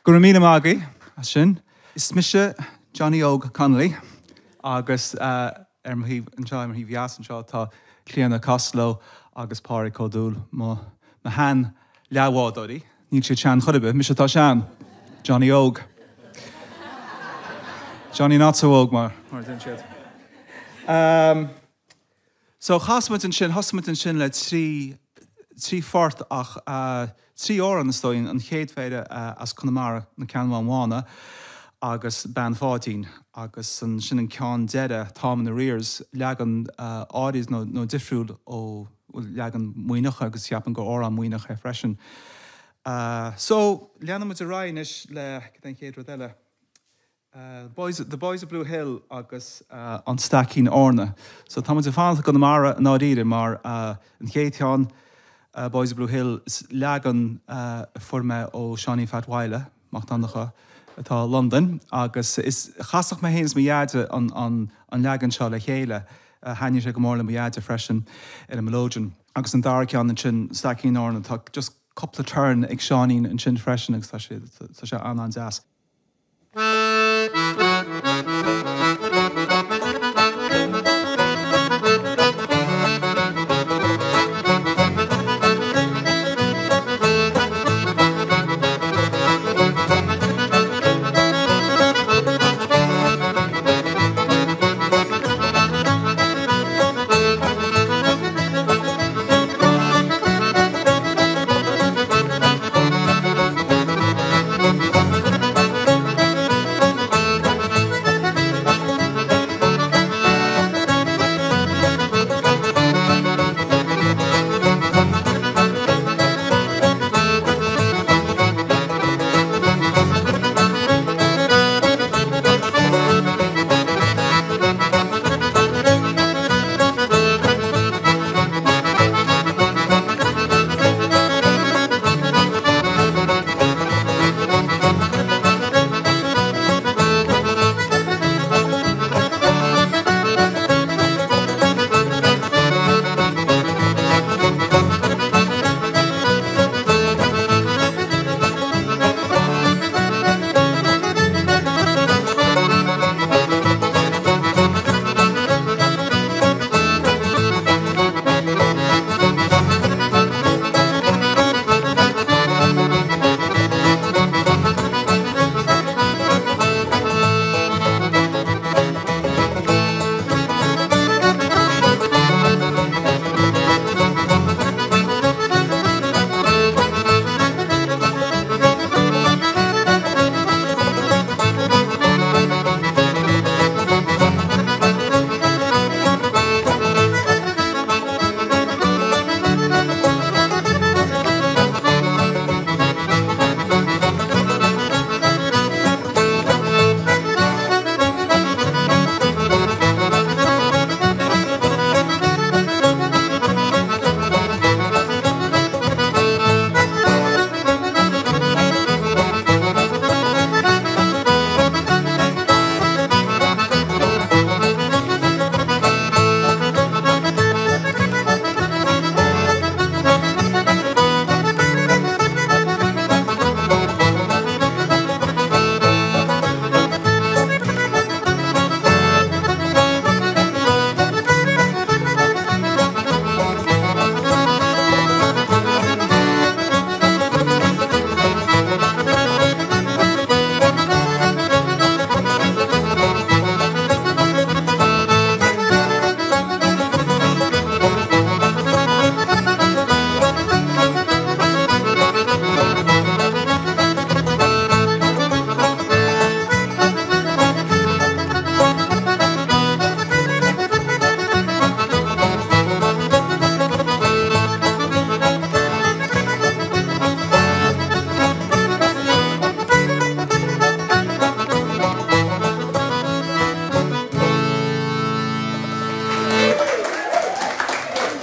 Go raibh míle maith agaibh as sin. Is mise Johnny Óg Connolly agus ar mo thaobh anseo, ar mo thaobh dheas anseo tá Clíona Costello agus Pádraig Ó Dúill, mo shean leathbhádóirí. Níl siad sean chor ar bith, mise atá sean. Johnny Óg. Johnny not so óg mar a deireann siad. So chas muid ansin, thosaigh muid ansin le trí, trí phort ach trí amhrán is dóigh, an chéad phéire as Conamara, Na Ceannbháin Bhána agus Bean Pháidín agus ansin an ceann deireadh, Táim in Arrears, leagan áirid nó, nó difriúil ó, bhuel, leagan Muimhneach agus cheapfainn gur amhrán Muimhneach é freisin. So, leanfaidh muid ar aghaidh anois le, cad é an chéad rud eile? Boys, The Boys of Blue Hill agus An Staicín Eorna. So tá muid ag fanacht i gConamara i ndáiríre mar an chéad cheann, Boys of Blue Hill, is leagan a fuair mé ó Seáinín Phat Mhaidhle, Mac Donncha, atá i Londain agus is chasfadh mé féin is mo dheaide an, an, an leagan seo le chéile. Thaitnigh sé go mór le mo dheaide freisin ar an mileodeon. Agus an dara ceann ansin, Staicín Eorna, tá just cúpla turn ag Seáinín ansin freisin agus tá sé, tá sé an-an-deas.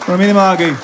Go raibh míle maith agaibh.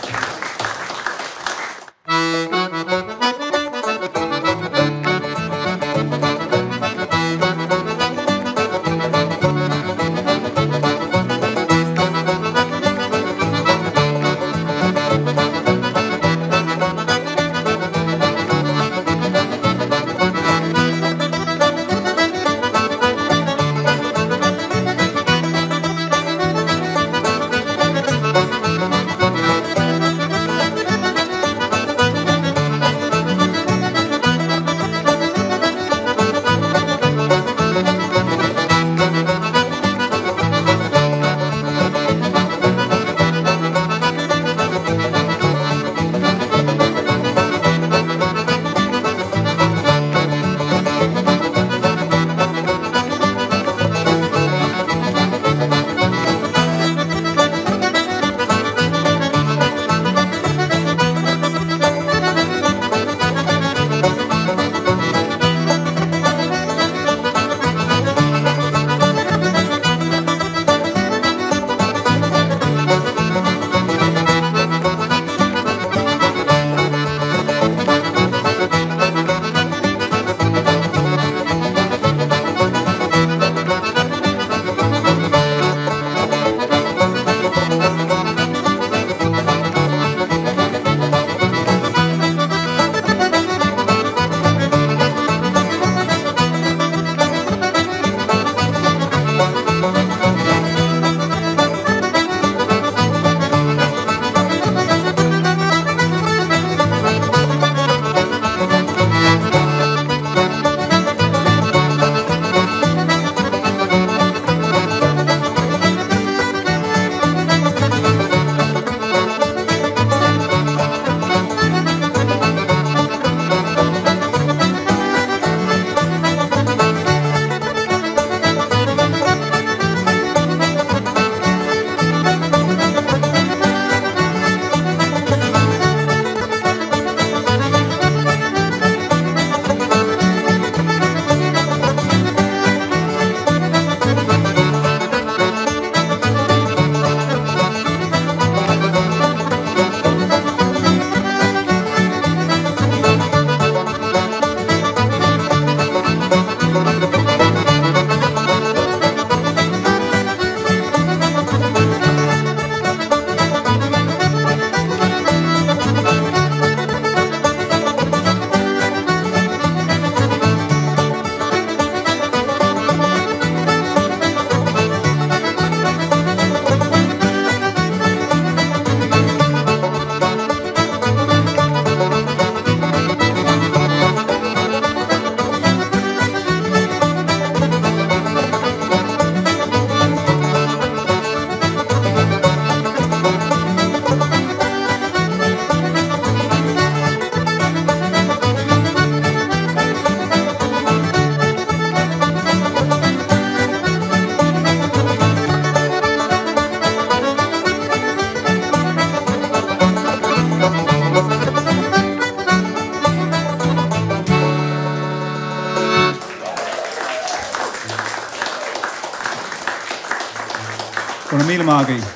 maith agaibh.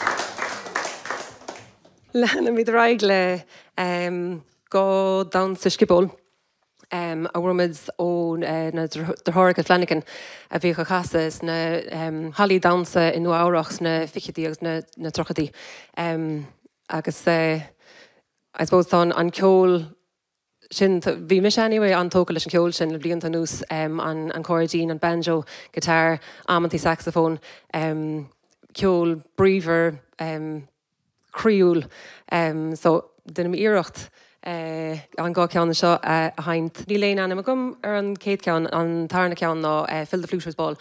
Leanfaimid ar aghaidh le dhá dhamhsa sciobóil a fuair muid ó na deartháireacha Flanagan a bhíodh á chasadh sna hallaí damhsa i Nua Eabhrach sna fichidí agus na tríochaidí. Agus I suppose tá an ceol sin, bhí mise anyway an-tógtha leis an cheol sin le blianta anuas, an cairdín, an banjo, guitar, amantaí saxophone, ceol bríomhar, croíúil. So déanfaidh mé iarracht an dá cheann seo a sheinnt. Níl aon ainm agam ar an chéad cheann, an tarna ceann ná Phil the Fluter's Ball.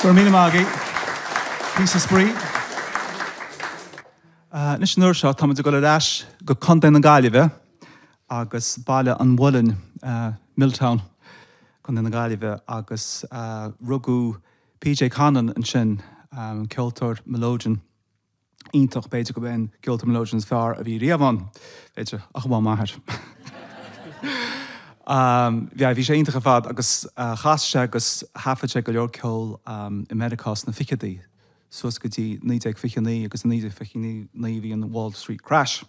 Go raibh míle maith agaibh. Píosa spraoi. Anois an uair seo táimid ag dul ar ais go Contae na Gaillimhe agus Baile an Mhuilinn, Milltown, Contae na Gaillimhe agus rugadh PJ Conlon ansin, ceoltóir melodeon iontach, b'fhéidir gurb é an ceoltóir melodeon is fearr a bhí riamh ann, b'fhéidir, ach amháin m'athair. Yeah, bhí sé iontach ar fad agus chas sé agus thaifead sé go leor ceol i Meiriceá sna ficheadaí, suas go dtí 1929 agus i 1929 bhí an Wall Street Crash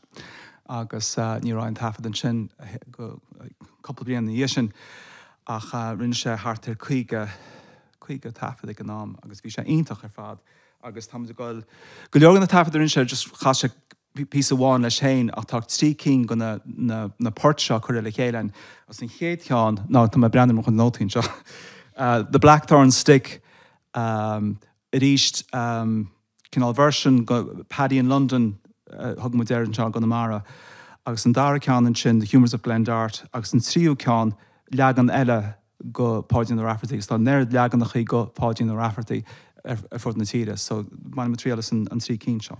agus ní raibh aon taifead ansin go cúpla bliain ina dhiaidh sin ach rinne sé thart ar 50, 50 taifead ag an am agus bhí sé iontach ar fad agus táimid ag dul, go leor de na taifid a rinne sé just chas sé píosa amháin leis féin ach tá trí cinn de na, na, na poirt seo curtha le chéile againn agus an chéad cheann ná, tá mé ag breathnú ar mo chuid nótaí anseo, The Blackthorn Stick, Arís, cineál version de Paddy in London a thug muid air anseo i gConamara. Agus an dara ceann ansin, The Humours of Glen Dart. Agus an tríú ceann, leagan eile go Páidín Ó Raifeartaigh agus tá an oiread leaganachaí go Páidín Ó Raifeartaigh ar fud na tíre so bainfidh mé triail as an 3 cinn seo.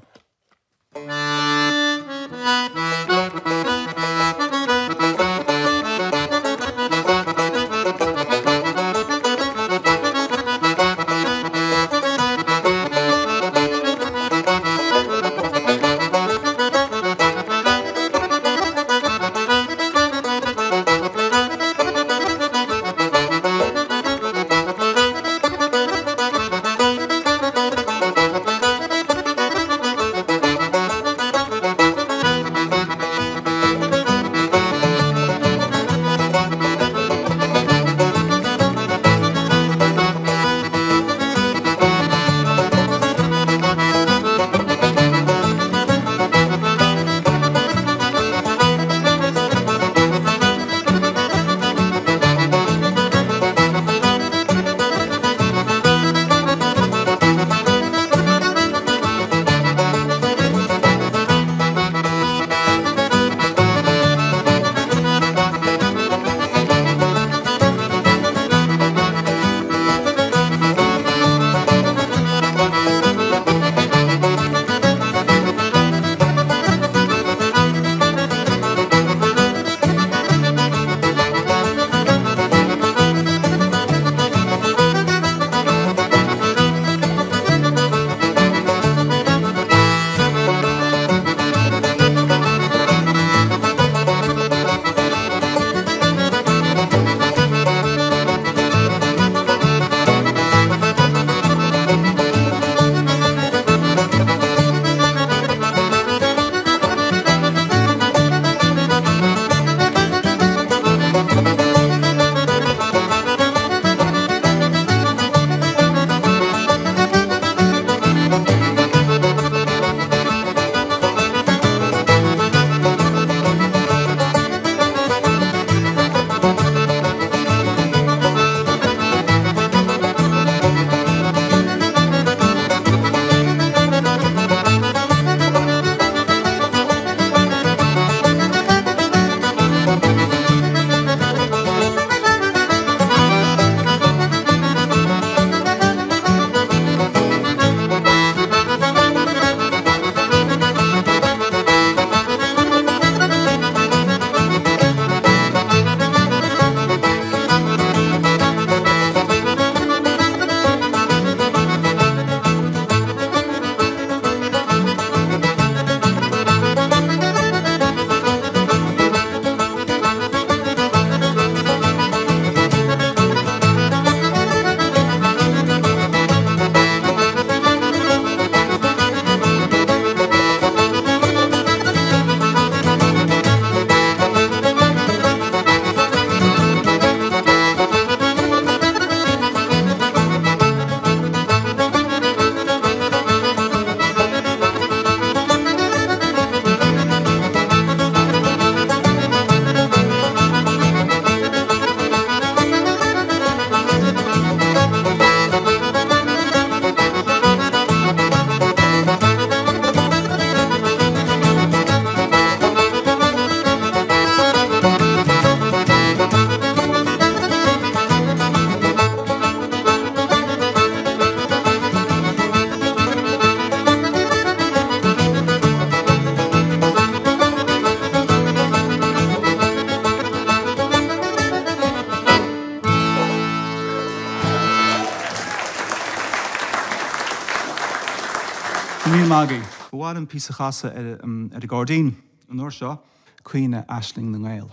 Go raibh míle maith agaibh. Ba mhaith liom píosa a chasadh ar an gcairdín an uair seo, Caoineadh Aisling na nGael.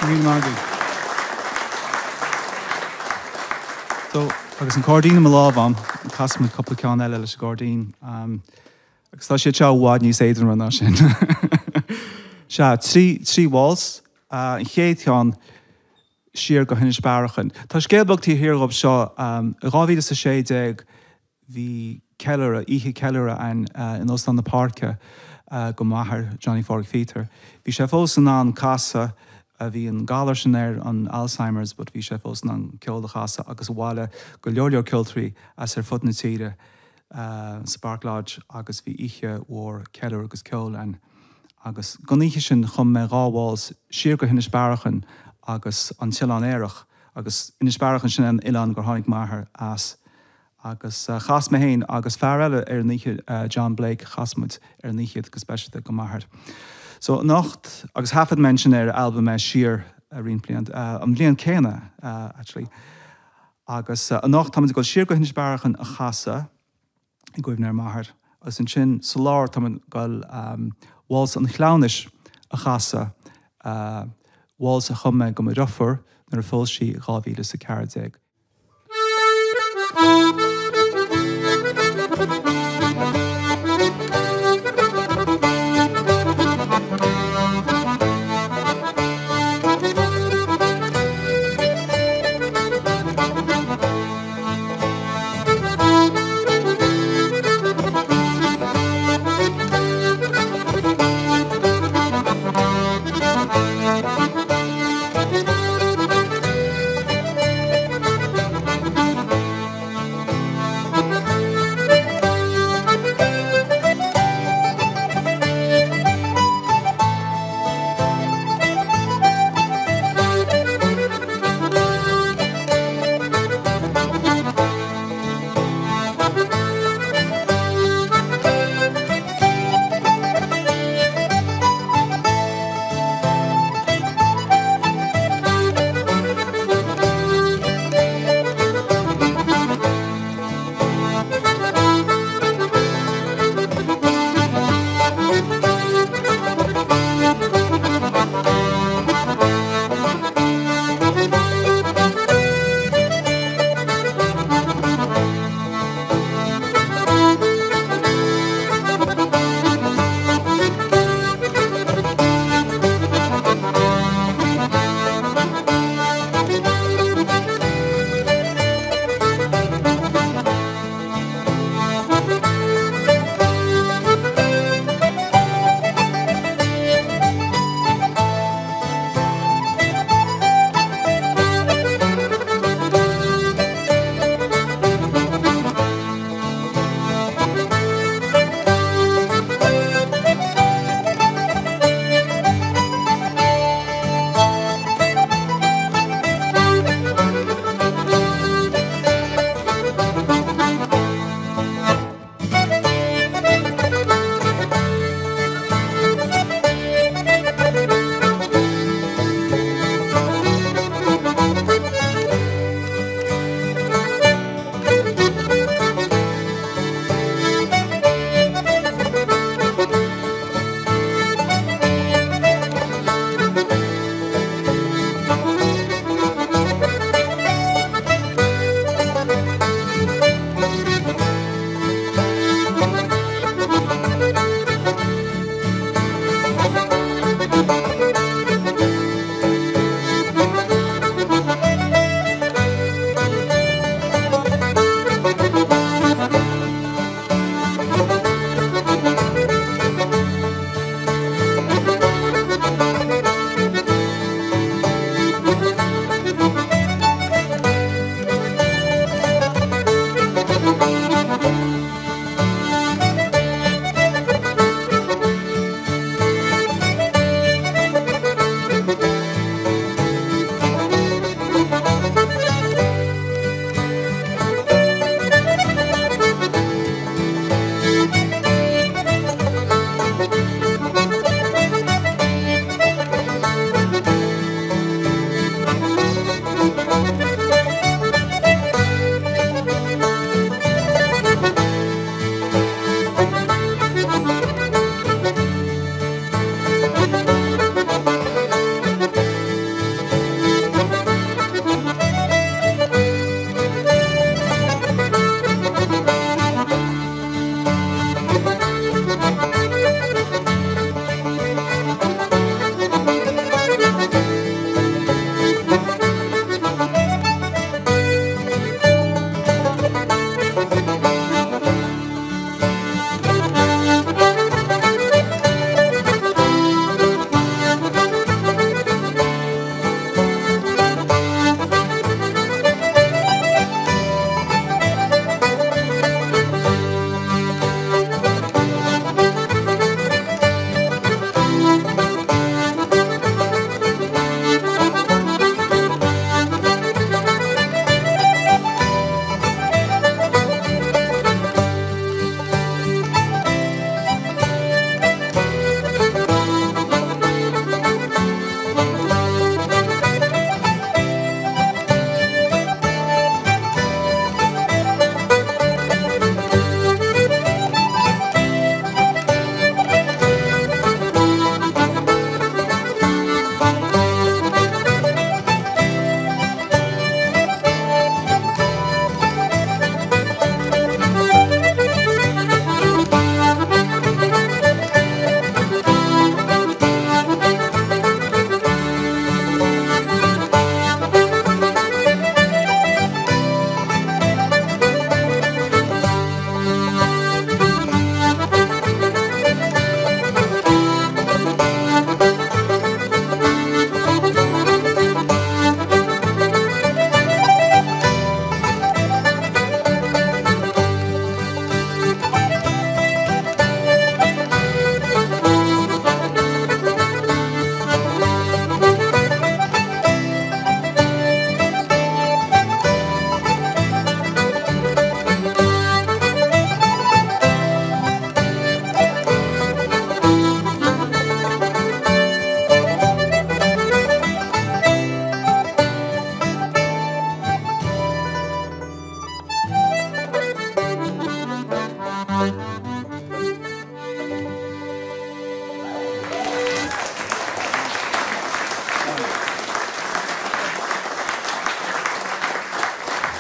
Míle maith agaibh. So, agus an cairdín i mo lámh a'm, casfaidh muid cúpla ceann eile leis an gcairdín. Agus tá siad seo i bhfad níos éadroime ná sin. Sea, 3, 3 waltz. An chéad cheann, siar go hInis Bearachain. Tá scéal beag taobh thiar dhób seo. I 2016 bhí ceiliúradh, oíche ceiliúradh ann in Óstán na Páirce go m'athair, Johnny Phádraig Phíotair. Bhí sé fós in ann casadh, bhí an galar sin air, an Alzheimer's, but bhí sé fós in ann ceol a chasadh agus bhailigh go leor leor ceoltóirí as ar fud na tíre sa Park Lodge agus bhí oíche mhór ceiliúradh agus ceoil ann. Agus gon oíche sin chum mé 2 waltz, Siar go hInis Bearachain agus An tOileán Aerach. Agus Inis Bearachain sin é an oileán gur tháinig m'athair as. Agus chas mé féin agus fear eile ar an oíche, John Blake, chas muid ar an oíche iad go speisialta go m'athair. So anocht, agus thaifead mé ansin ar albam é siar roinnt blianta, an bhliain céanna actually. Agus anocht táimid ag dul siar go hInis Bearachain a chasadh i gcuimhne ar m'athair. Agus ansin sa lár táimid ag dul Waltz an Chleamhnais a chasadh, waltz a chum mé go mo dhriofúr nuair a phós sí i 2014.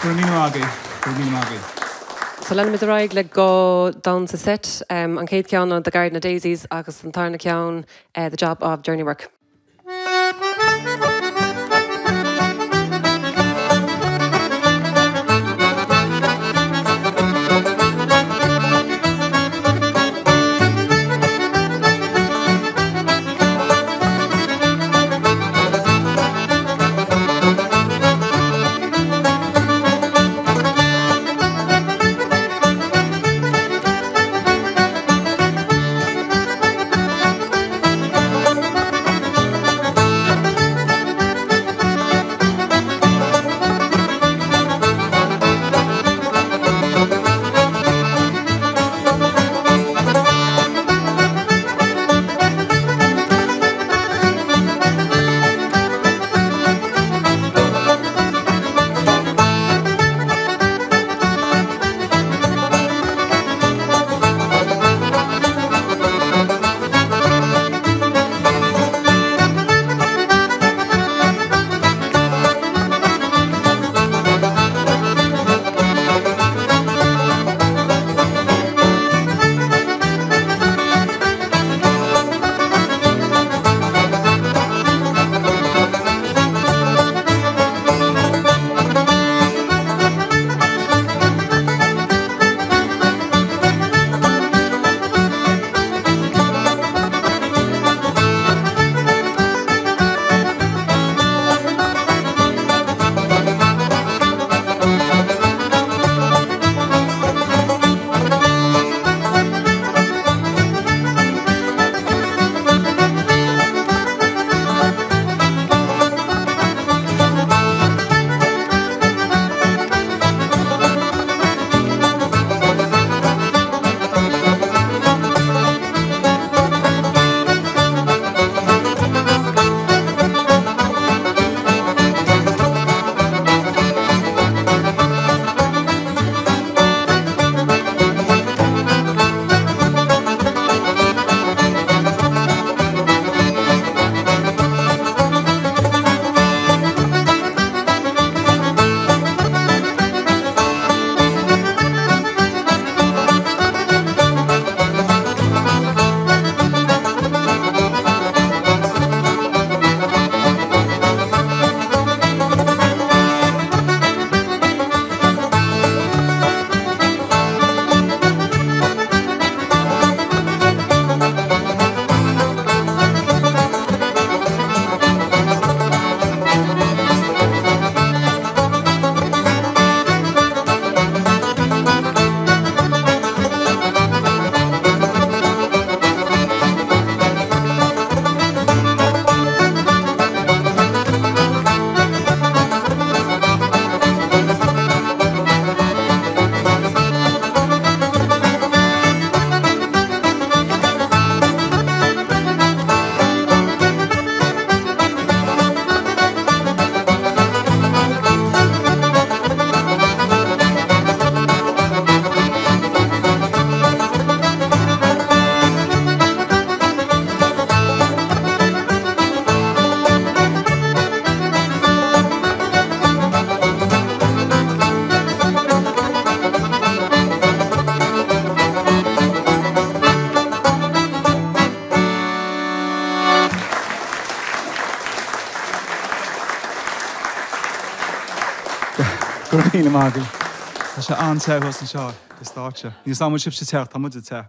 Go raibh míle maith agaibh. Go raibh míle maith agaibh. So leanfaimid ar aghaidh le dhá damhsa seit, an chéad cheann ná The Garden of Daisies agus an tarna ceann The Job of Journey Work. Go raibh míle maith agaibh. Tá sé an-te thuas anseo ar stáitse. Níl 's agam an bhfuil sibhse te ach tá muide te.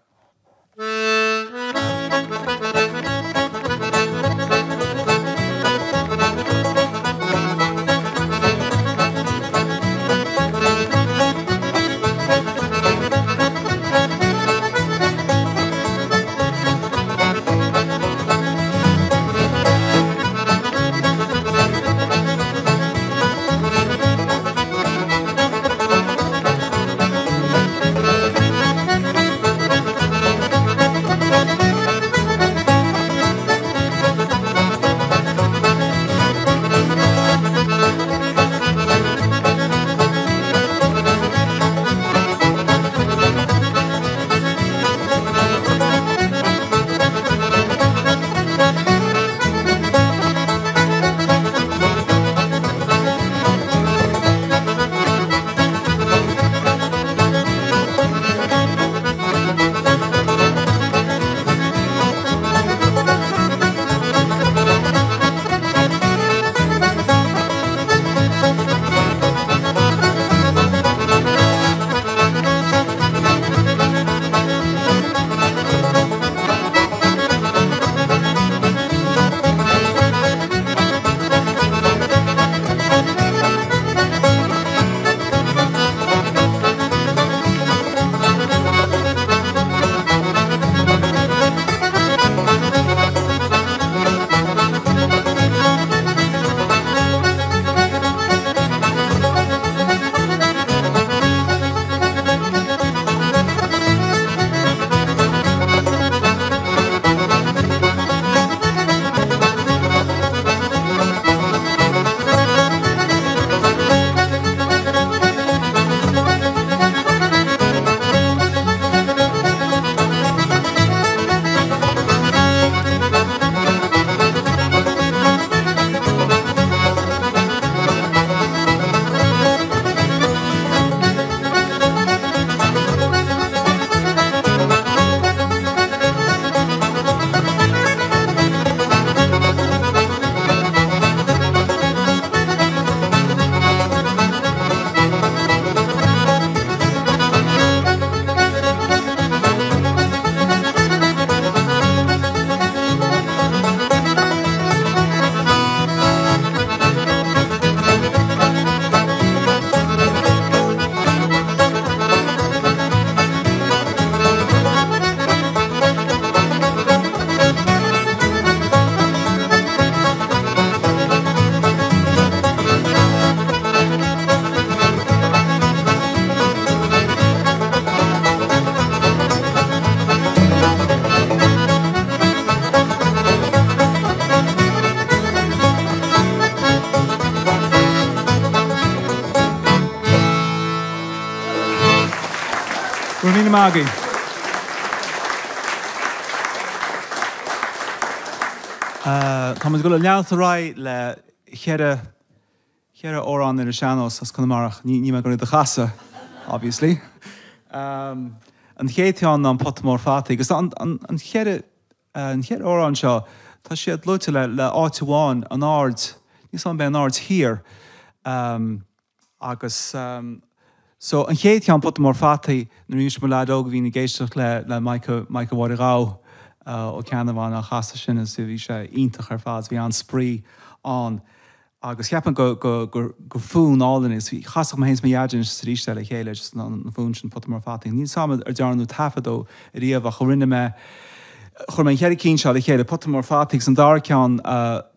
Go raibh míle maith agaibh. Tá muid ag dul a leanacht ar aghaidh le cheithre cheithre amhrán ar an sean-nós as Conamara. Ní níl mé ag dul iad a chasadh, obviously. An chéad cheann ná an Pota Mór Fataí agus an an an cheithre an cheithre amhrán seo tá siad luaite le le áit amháin, an Aird, níl a fhios agam ab é an Aird Thiar. Agus so an chéad cheann, Pota Mór Fataí, nuair a bhí mise i mo leaid óg bhínn ag éisteacht le le Michael, Michael Mháire Ghabha Ó Ceannabháin á chasadh sin agus bhí sé iontach ar fad, bhí an-spraoi ann. Agus cheap mé go go gur gur fonn álainn é agus bhí, chasfadh mé féin is mo dhaid anois is arís é le chéile, just an fonn sin, Pota Mór Fataí. Níl a fhios agam ar dearnadh taifead dó ariamh ach rinne mé, chuir mé an cheithre cinn seo le chéile, Pota Mór Fataí agus an dara ceann,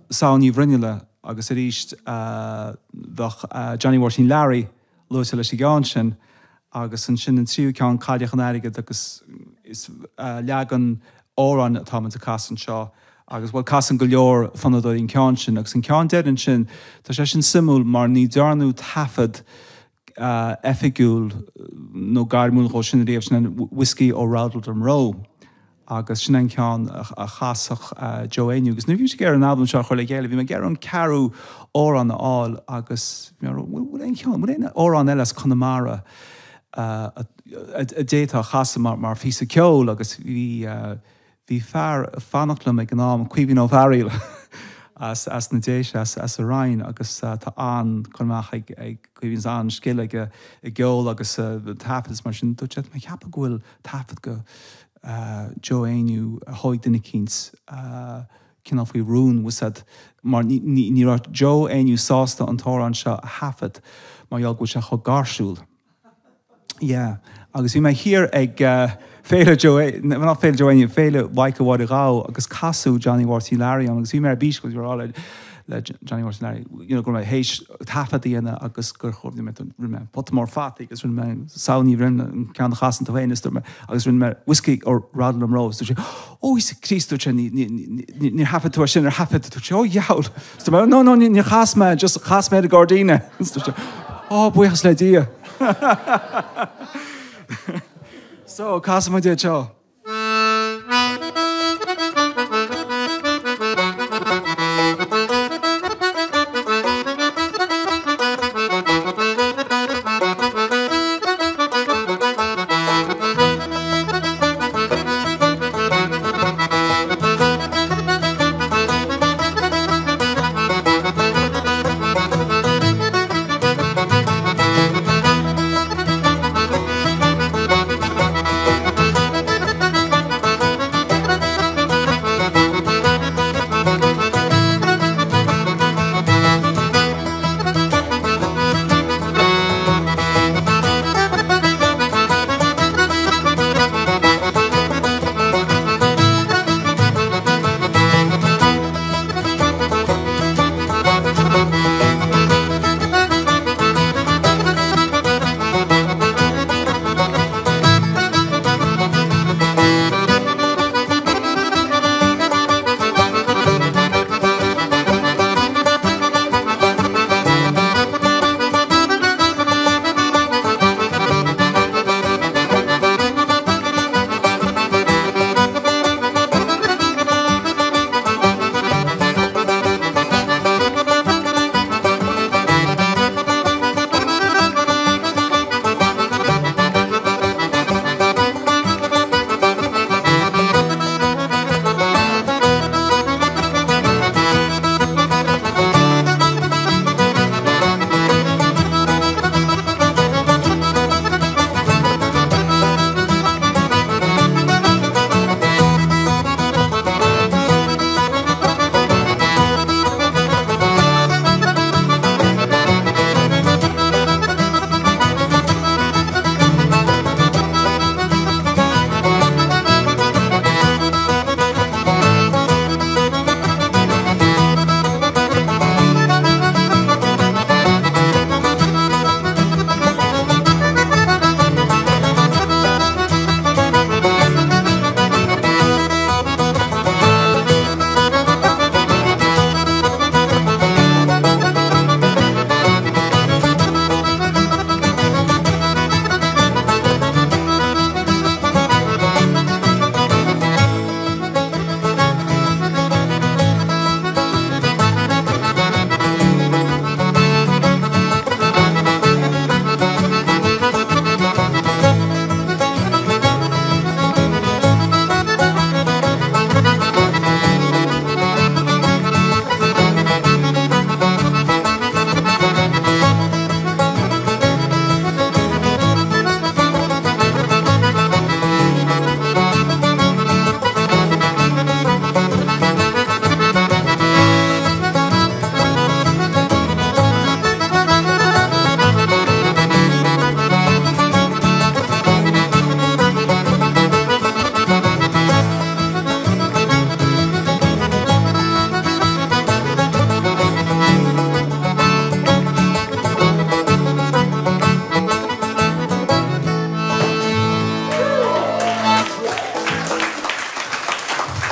Samhain Ní Bhruinnealla agus arís bheadh Johnny Mháirtín Learaí luaite leis an gceann sin agus ansin an tríú ceann Cailleach an Airgid agus is leagan amhráin atá muid ag casadh anseo agus bhuel casann go leor fonnadóirí an ceann sin agus an ceann deiridh ansin tá sé sin suimiúil mar ní dearnadh taifead oifigiúil nó gairmiúil dhó sin ariamh, sin an Whiskey Ó Radledrum Row agus sin an ceann a chasfadh Joe Éinniú. Agus nuair a bhí mise ag iarraidh an albam seo a chur le chéile, bhí mé ag iarraidh an ceathrú amhrán a fháil agus bhí mé ag rá, bhfuil aon cheann, bhfuil aon amhrán eile as Conamara a d'fhéadfá a chasadh mar phíosa ceoil agus bhí Bhí fear ag fanacht liom ag an am, Caoimhín Ó Fearaíl as as na Déise, as as an Rinn agus tá an-chur amach ag ag Caoimhín, is an-scil aige i gceol agus sa taifead is mar sin. Dúirt sé, tá mé ag ceapadh go bhfuil taifead go Joe Éinniú a thóig duine eicínt cineál faoi rún, bhfuil a fhios a'd, mar ní ní ní raibh Joe Éinniú sásta an t-amhrán seo a thaifead mar gheall go bhfuil sé chomh gáirsiúil. Yeah. Agus bhí mé thiar ag Féile Joe, not Féile Joe Éinniú, Féile Mhichael Mháire Ghabha agus casadh Johnny Mháirtín Learaí ann agus bhí mé ar bís go raibh le le Johnny Mháirtín Learaí, you know, go raibh mé théis taifead a dhéanamh agus gur rinne mé rinne mé pota mór fataí agus rinne mé Samhain Ní Bhruinnealla an ceann a chasann tú féin is dúirt mé agus rinne mé Whiskey ó Radledrum Row is dúirt sé Ó Íosa Críost dúirt sé ní ní ní níor thaifead tú é sin ar thaifead dúirt sé ó dheabhail Is dúirt mé no no níor chas mé just chas mé ar an gcairdín é is dúirt sé Ó buíochas le Dia. So, casfaidh muid iad seo.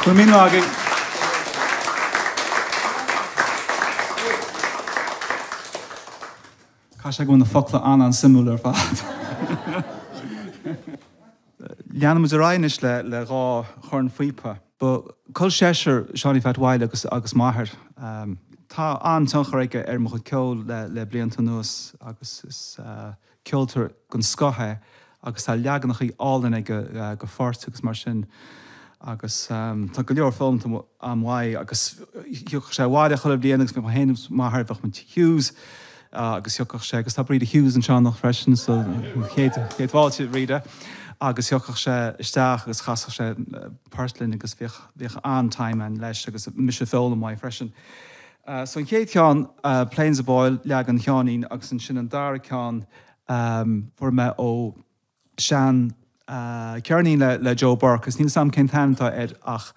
Go raibh míle maith agaibh. Caithfidh sé go bhfuil na focla an-an-suimiúil ar fad. Leanfaimid ar aghaidh anois le dhá chornphíopa. Ba col seisear Seánie Phat Mhaidhc agus agus m'athair. Tá an-tionchar aige ar mo chuid ceoil le blianta anuas agus is ceoltóir den scoth é agus tá leaganachaí álainn aige de phoirt agus mar sin agus tá go leor foghlamtha a'm uaidh agus thiocfadh sé abhaile chuile bhliain agus bheadh mé féin agus m'athair bheadh muid Hughes agus thiocfadh sé agus tá Breda Hughes anseo anocht freisin so céad céad fáilte Breda agus thiocfadh sé isteach agus chasfadh sé port linn agus bhíodh bhíodh an-time ann leis agus mise ag foghlaim uaidh freisin. So an chéad cheann, Plains of Boyle, leagan Sheáinín, agus ansin an dara ceann, fuair mé ó sean ceirnín le Joe Burke, agus níl 'fhios a'm cén t-ainm atá air ach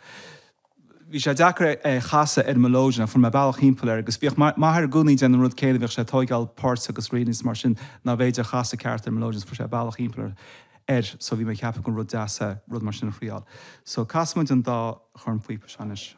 bhí sé deacair é a chasadh ar an melodeon ach fuair mé bealach thimpeall air agus bhíodh m'athair i gcónaí ag déanamh an rud céanna, bhíodh sé ag tóigeáil poirt agus reelings mar sin nárbh fhéidir a chasadh ceart ar an melodeon so fuair sé bealach thimpeall air. air so bhí mé ag ceapadh gur rud deas é rud mar sin a thriáil. So casfaimid an dá chornphíopa seo anois.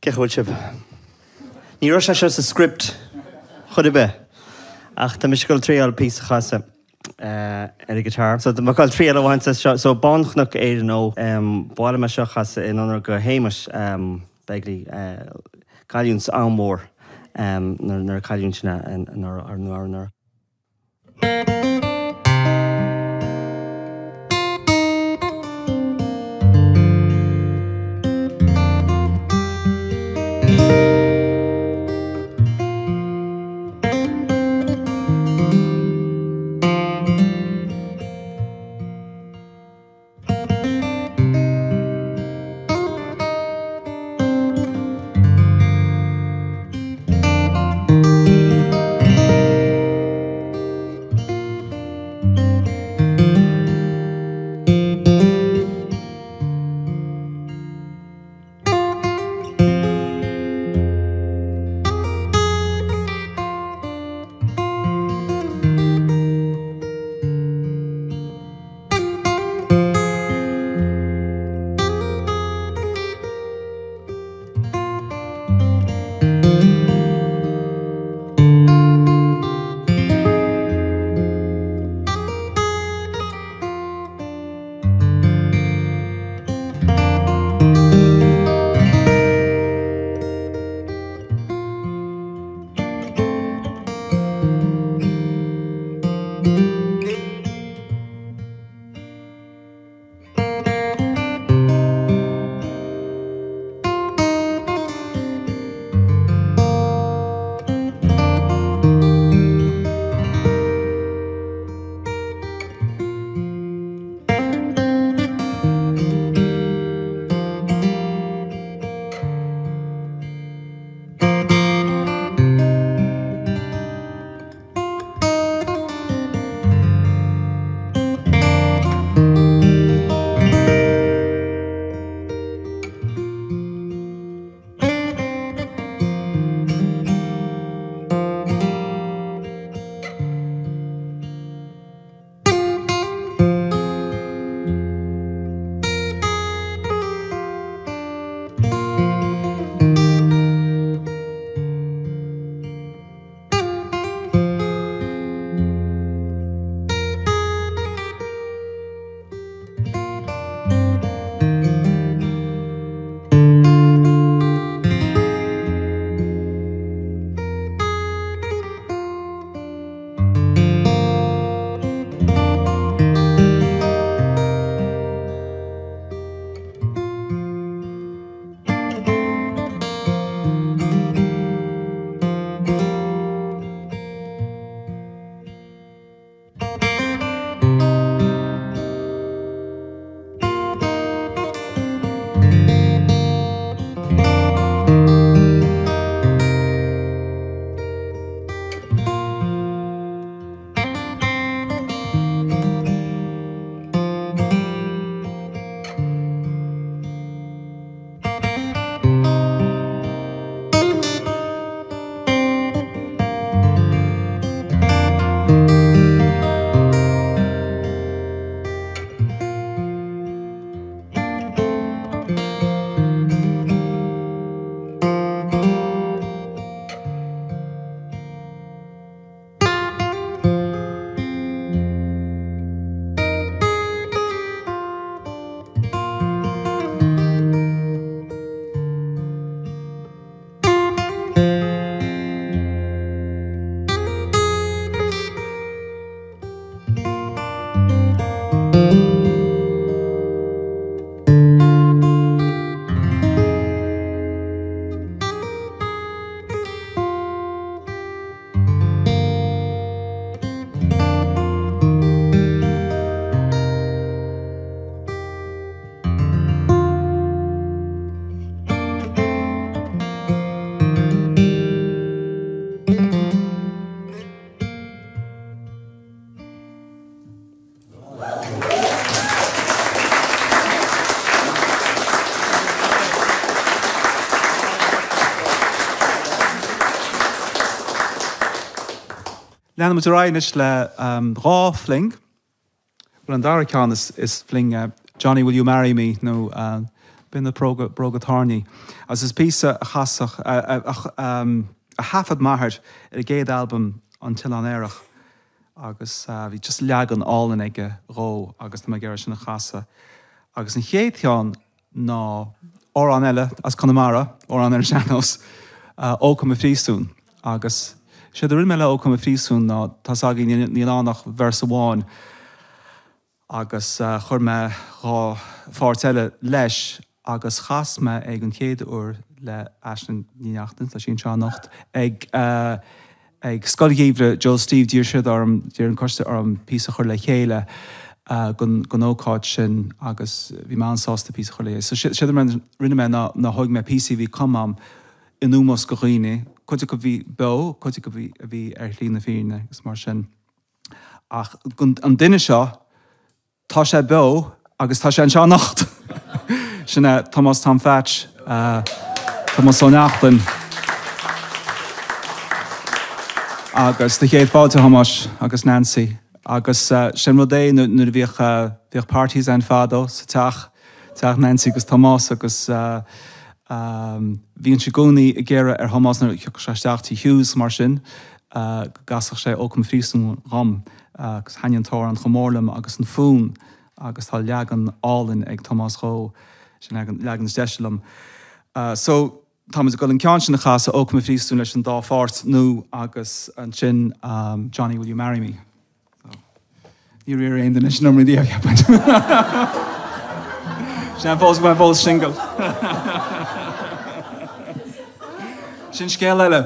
Cén chaoi a bhfuil sibh? Ní raibh sé seo sa script chor ar bith, ach tá mise ag dul triail píosa a chasadh ar an guitar. So tá mé ag dul triail a bhaint as seo. So Bánchnoc Éireann Ó, ba mhaith liom é seo a chasadh in onóir go Shéamais Begley, cailliúint an-mhór nuair a cailliúint sin anuraidh. Leanfaimid ar aghaidh anois le dhá phling. Bhuel, an dara ceann is fling Johnny Will You Marry Me nó B'in na bróga tairní. Agus is píosa a chasadh, a thaifead m'athair ar a gcéad albam An tOileán Aerach agus bhí just leagan álainn aige dhó agus tá mé ag iarraidh sin a chasadh. Agus an chéad cheann ná amhrán eile as Conamara, amhrán ar an sean-nós, Ócam a Phríosúin. Agus Séard a rinne mé le Ó Cá mo Phríosún ná, tá's againn, níl ann ach véarsa amháin agus chuir mé 2 pháirt eile leis agus chas mé é don chéad uair le Aisling Ní Neachtain, tá sí anseo anocht, ag ag Scoil Gheimhridh Joe Steve, d'iarr siad orm, d'iarr an coiste orm píosa a chur le chéile don don ócáid sin agus bhí mé an-sásta píosa a chur le chéile. So séard a rinne mé ná ná thóg mé píosaí a bhí cumtha a'm in ómós do dhaoine, cuid acu a bhí beo, cuid acu a bhí ar shlí na fírinne agus mar sin. Ach an duine seo, tá sé beo agus tá sé anseo anocht! Sin é Tomás Tom Phatch, Tomás Ó Neachtain. Agus do chéad fáilte, a Thomáis agus Nancy. Agus sin rud é nuair a bhíodh, bhíodh parties ann fadó sa teach, teach Nancy agus Tomás agus bhínnse i gcónaí ag iarraidh ar Thomás nuair a thiocfadh sé isteach Tigh Hughes mar sin go gcasfadh sé Ó Cá mo Phríosún dhom agus thaitnigh an t-amhrán chomh mór liom agus an fonn agus tá leagan álainn ag Tomás dhó, sin leagan, leagan is deise liom. So táimid ag dul an ceann sin a chasadh, Ó Cá mo Phríosún leis an dá pháirt nua agus ansin Johnny Will You Marry Me. Níor iarr aon duine sin orm riamh, cheapfainn. Sin é fós go mbeidh fós single. Sin scéal eile.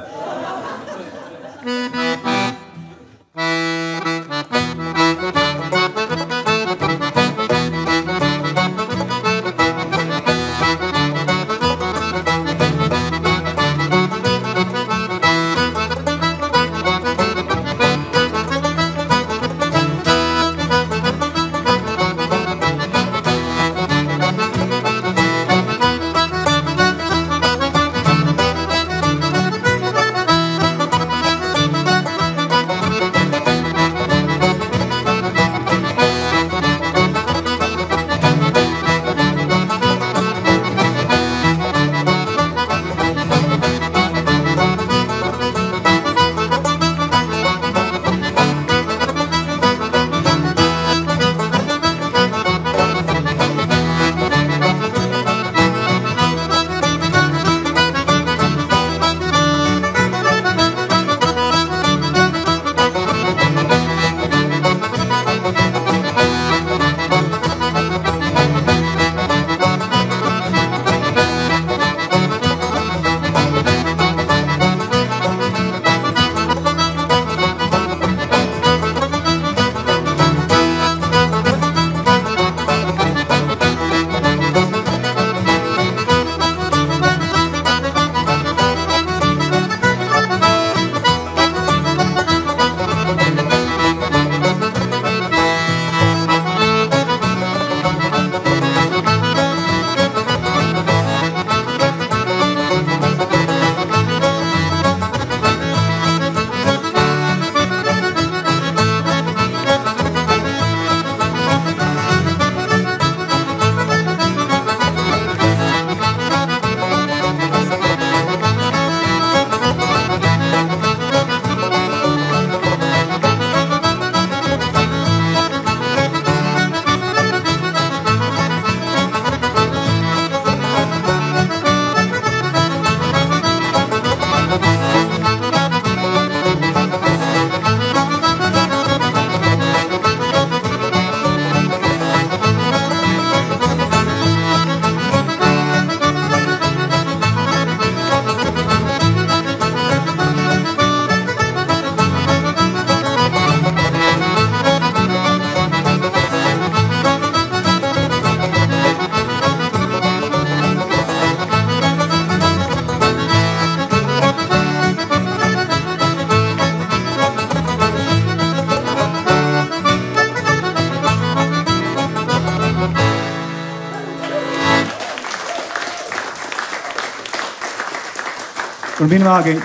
Go raibh míle maith agaibh.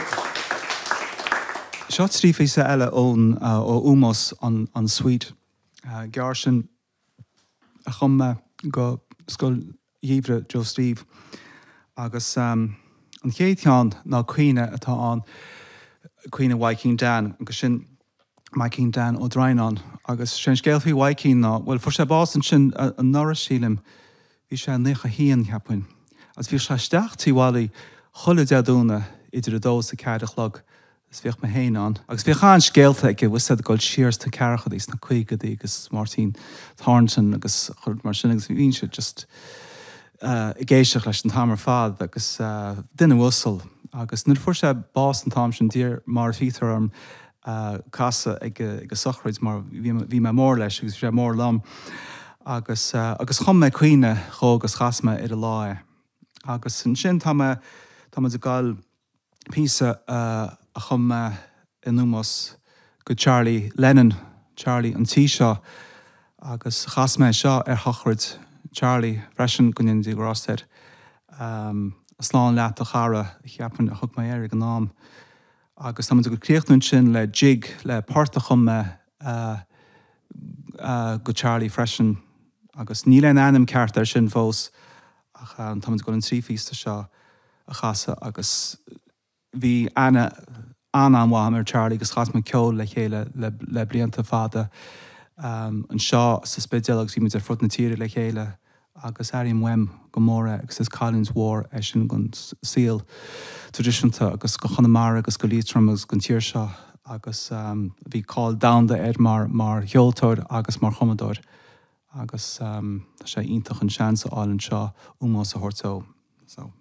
Seo 3 phíosa eile ón ó Ómós an suite gearr sin a chum mé go Scoil Gheimhridh Joe Steve agus an chéad cheann ná caoineadh atá ann, caoineadh Mhaidhcín Dan agus sin Maidhcín Dan Ó Droighneáin agus sé an scéal faoi Mhaidhcín ná, bhuel fuair sé bás ansin anuraidh sílim, bhí sé 91cheapfainn, agus bhíodh sé isteach Tigh Mholly chuile Dé Domhnaigh idir a dó is a ceathair a chlog. Is bhíodh mé féin ann. Agus bhíodh an-scéalta aige, bhfuil a fhios a'd, ag dul siar sna ceathrachaidí, sna caogaidí agus Máirtín Thornton agus chuile rud mar sin agus bhínnse just ag éisteacht leis an t-am ar fad agus duine uasal. Agus nuair a fuair sé bás an t-am sin d'iarr Máire Phíotair orm casadh ag a sochraid mar bhí mé mór leis agus bhí sé mór liom. Agus agus chum mé caoineadh dhó agus chas mé ar an lá é. Agus ansin tá mé, tá muid ag gabháil píosa a chum mé in ómós go Charlie Lennon, Charlie an tí seo, agus chas mé seo ar shochraid Charlie freisin, go ndéana Dia grásta air. Slán leat a chara, a cheapaim a thug mé air ag an am. Agus tá muid ag críochnú ansin le jig, le port a chum mé go Charlie freisin, agus níl aon ainm ceart air sin fós ach tá muid ag dul an trí phíosa seo a chasadh agus bhí aithne an-an-mhaith agam ar Charlie agus chas muid ceol le chéile le blianta fada anseo sa Spidéal agus bhí muid ar fud na tíre le chéile agus airím uaim go mór é agus is cailliúint mhór é sin don saol traidisiúnta agus go Chonamara agus go Liatroim agus don tír seo agus bhí cáil domhanda air mar mar cheoltóir agus mar chumadóir agus tá sé iontach an seans a fháil anseo ómós a thabhairt dó. So.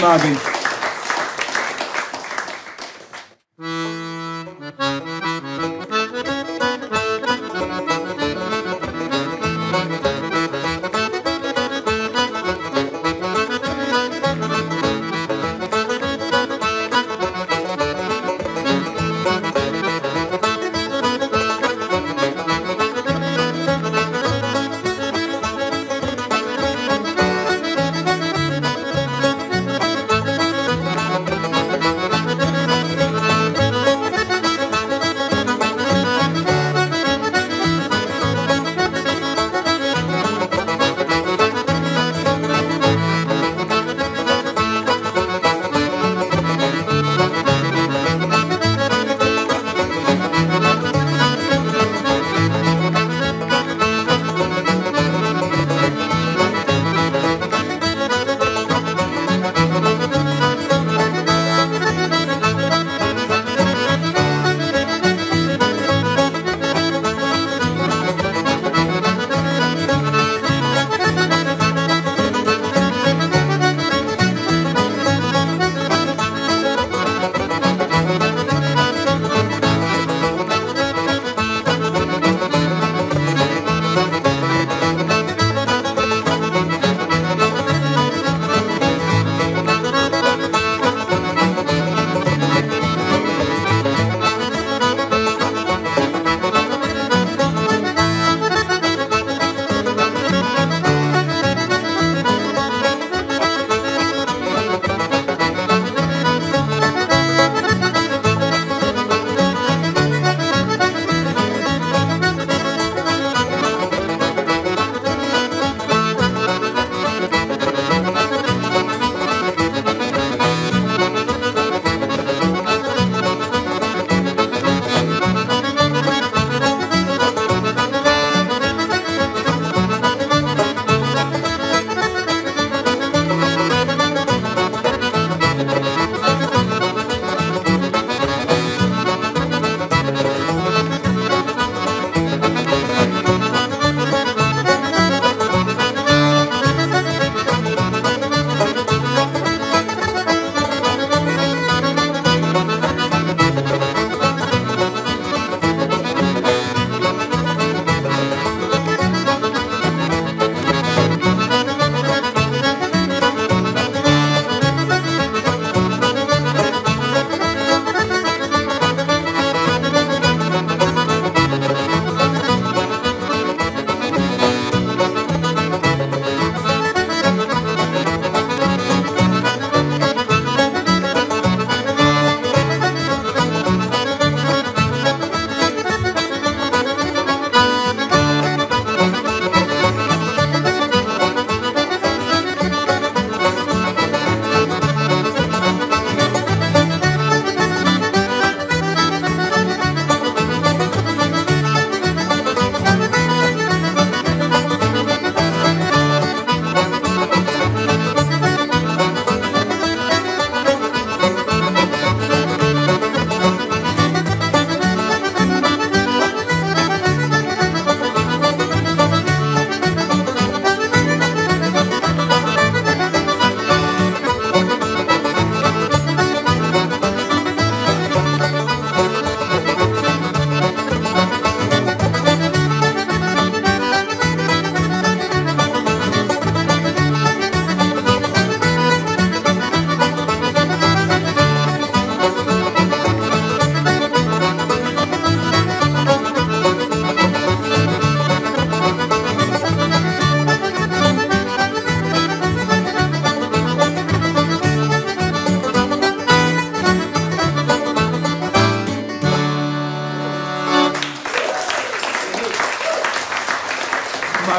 Maith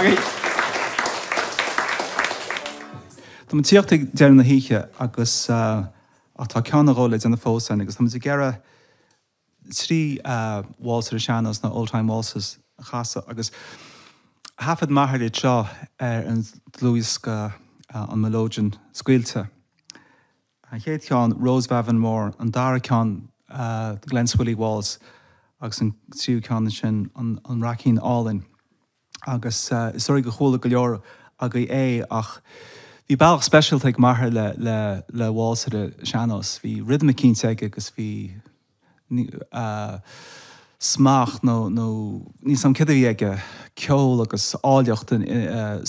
agaibh. Tá muid ag tíocht ag deireadh na hoíche agus ach tá ceann nó dhó le déanamh fós againn agus tá muid ag iarraidh 3 waltz ar an sean-nós nó old time waltzes a chasadh agus thaifead m'athair iad seo ar an dlúthdhiosca An Mileoidean Scaoilte. An chéad cheann, Rose of Avonmore, an dara ceann, The Glenswilly Waltz agus an tríú ceann ansin, An Raicín Álainn. Agus is dóigh gur chuala go leor agaibh é ach. Bhí bealach speisialta ag m'athair le, le, le válsaire sean-nós. Bhí rithim eicínt aige agus bhí smacht nó, nó níl 's a'm céard a bhí aige, ceol agus áilleacht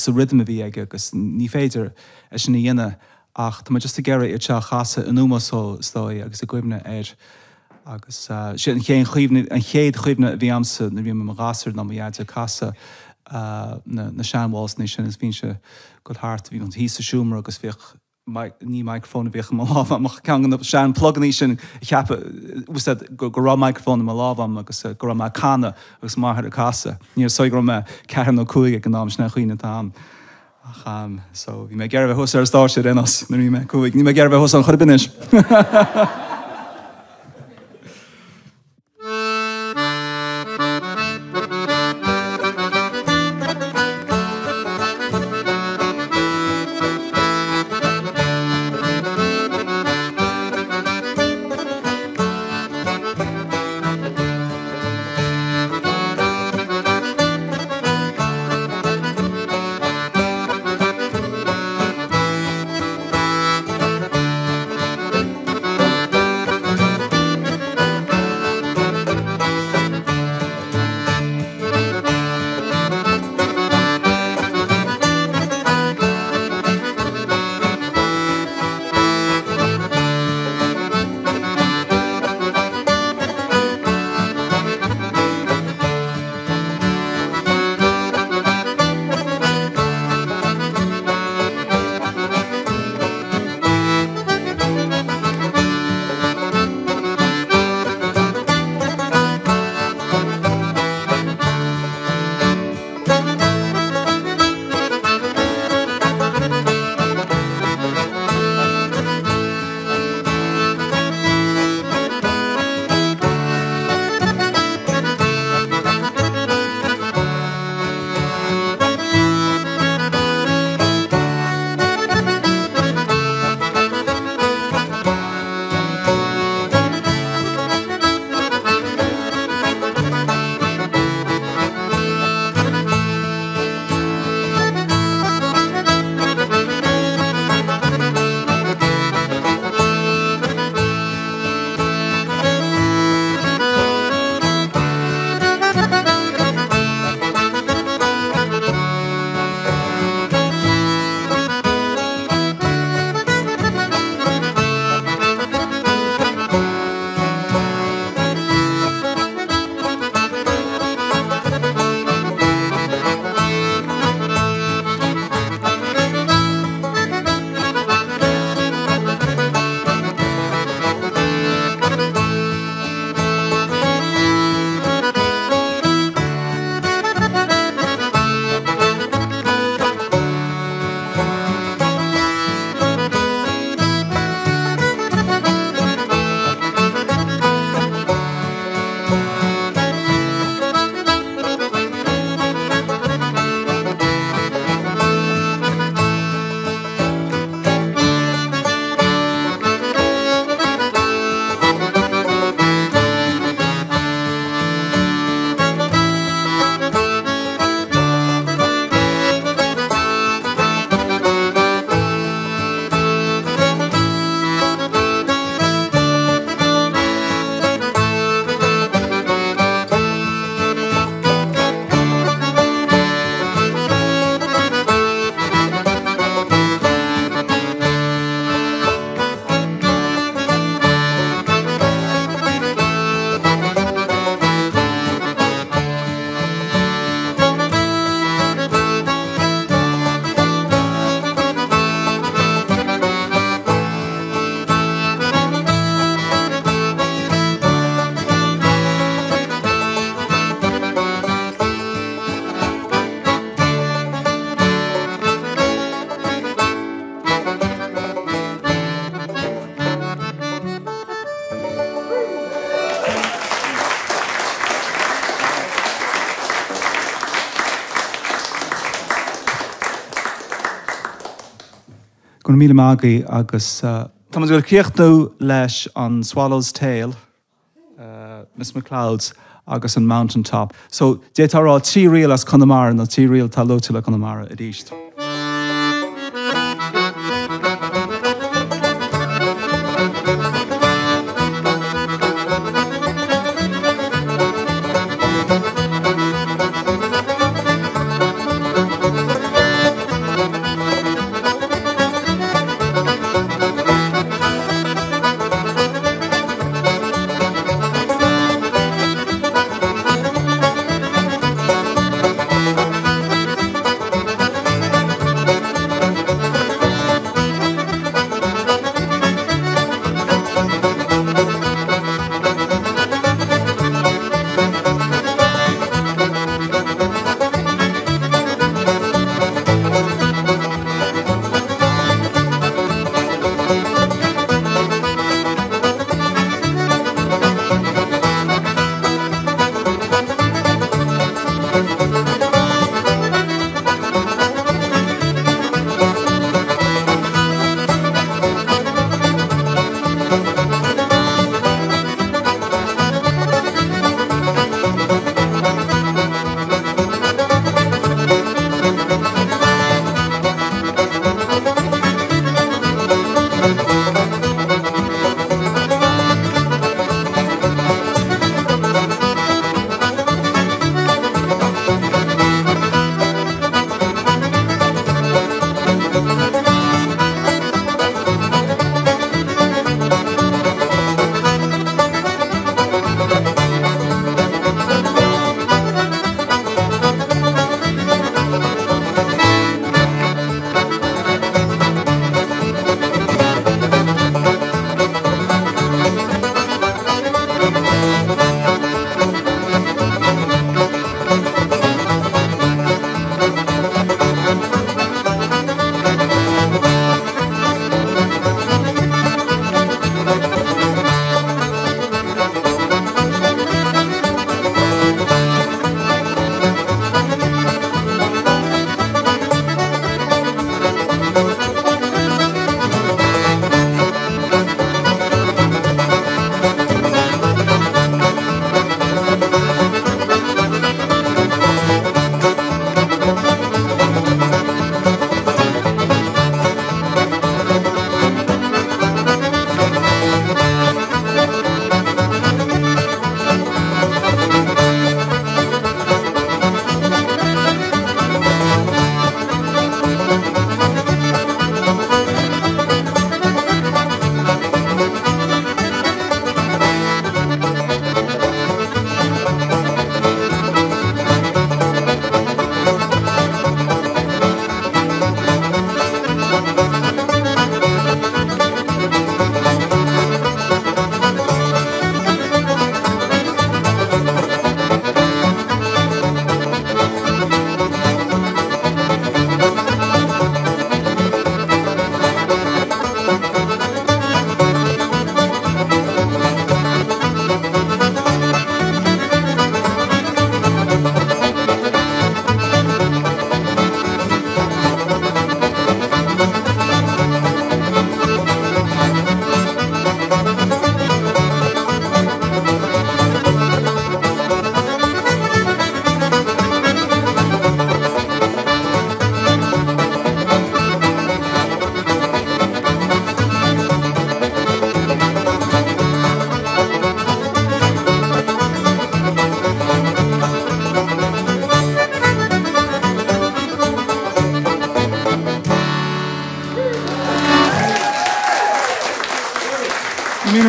sa rithim a bhí aige agus ní féidir é sin a dhéanamh ach tá mé just ag iarraidh iad seo a chasadh in ómós dó is dóigh agus i gcuimhne air agus sin an chéad chuimhne, an chéad chuimhne a bhí a'msa nuair a bhí mé i mo ghasúr ná mo dhaid ag casadh na, na seanválsanna sin agus bhínnse ag goil thart, bhí mé thíos sa seomra agus bhíodh ní microphone a bhíodh i mo lámh a'm ach ceann de na sean plugannaí sin a cheapadh úsáid go raibh microphone i mo lámh a'm agus go raibh mé ag canadh agus m'athair ag casadh. Ní is dóigh go raibh mé ceathair nó cúig ag an am, sin an chuimhne atá a'm. Ach so bhí mé ag iarraidh a bheith thuas ar an stáitse ar aon nós nuair a bhí mé cúig. Níl mé ag iarraidh a bheith thuas ann chor ar bith anois. Go raibh míle maith agaibh agus tá muid ag críochnú leis an Swallow's Tail, Miss McLeod's agus an Mountain Top. So, d'fhéadfá a rá trí ríl as Conamara nó trí ríl atá luaite le Conamara arís.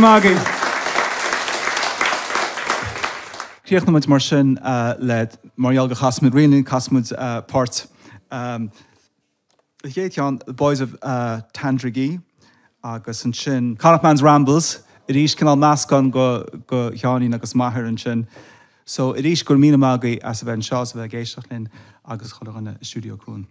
maith agaibh. Críochnóidh muid mar sin le, mar gheall gur chas muid Ríonlín, casfaidh muid páirt. An chéad cheann, The Boys of Tandragee agus ansin Connacht Man's Rambles, arís cineál meascán go Sheáinín agus m'athair ansin. So arís go raibh míle maith agaibh as a bheith anseo, as a bheith ag éisteacht linn agus chuile dhuine i Stiúideo Cuan.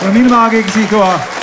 Go raibh míle maith agaibh agus oíche mhaith.